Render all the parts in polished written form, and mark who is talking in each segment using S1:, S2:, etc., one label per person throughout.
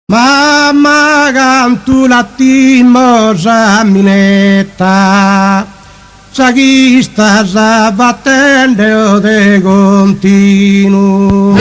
S1: Mamma cantu la timo sa minetta, sa ch'istas fatende o de continu.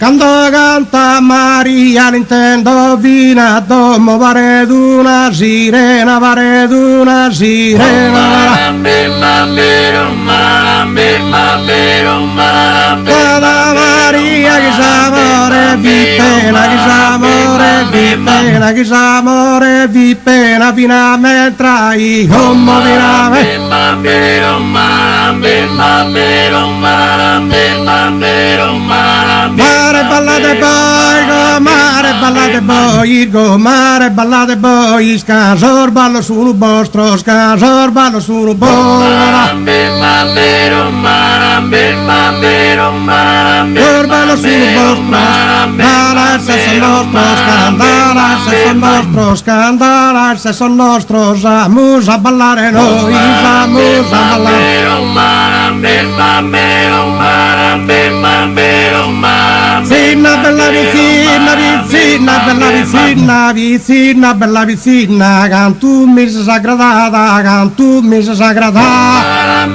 S1: Cando canta Maria l'intendo fina a domo paret una sirena paret una sirena. Canta Maria chi s'amore fit pena chi s'amore fit pena chi s'amore fit pena finamentra a como Mare ballade bois, mare ballade bois, mare ballade bois, ca sos ballos sunu bostros, ca sos ballos sunu bostros. Sos ballos sunu bostros, candala sos nostros, candala sos nostros, candala sos nostros, amus a ballare nois, amus a ballare. Pitzinna bella pitzinna, pitzinna bella pitzinna, pitzinna bella pitzinna, cantu mi ses agradada, cantu mi ses agradada.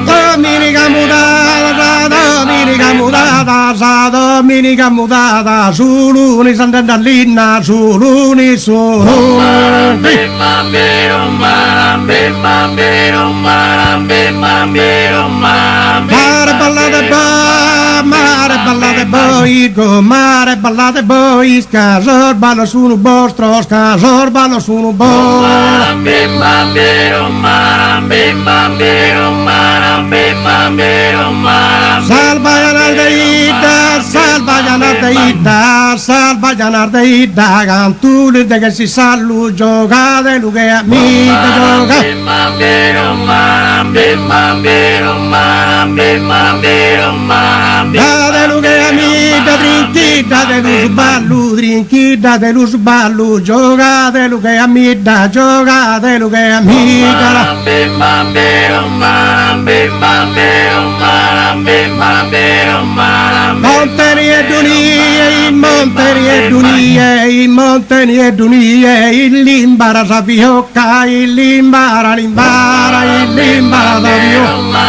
S1: Dominica mudada, sa dominica mudada, sa dominica mudada, su lunis andende a linna, su lunis, su lunis. Mare ballade bois, mare ballade bois, mare ballade bois, ca sos ballos sunu bostros, ca sos ballos sunu bostros. Sas bajanas de 'idda, sas bajanas de 'idda, sas bajanas de 'idda, cantu lis deghet s'issallu, giogade lu che a midda, gioga. Dade lughe a midda, trinchiddade lu su ballu, trinchiddade lu su ballu, giogade lu che a midda, giogade lu che a midda. Monte nieddu nie, in monte nieddu nie, in monte nieddu nie, in limbara sa fiocca, in limbara, limbara, in limbara sa fiocca.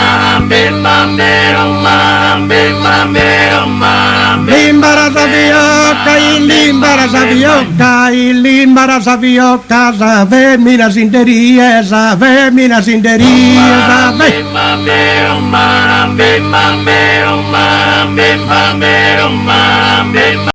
S1: Limbara sa fiocca, in limbara sa fiocca, in limbara sa fiocca, sa femina si nde rie, sa femina si nde rie, sa fe.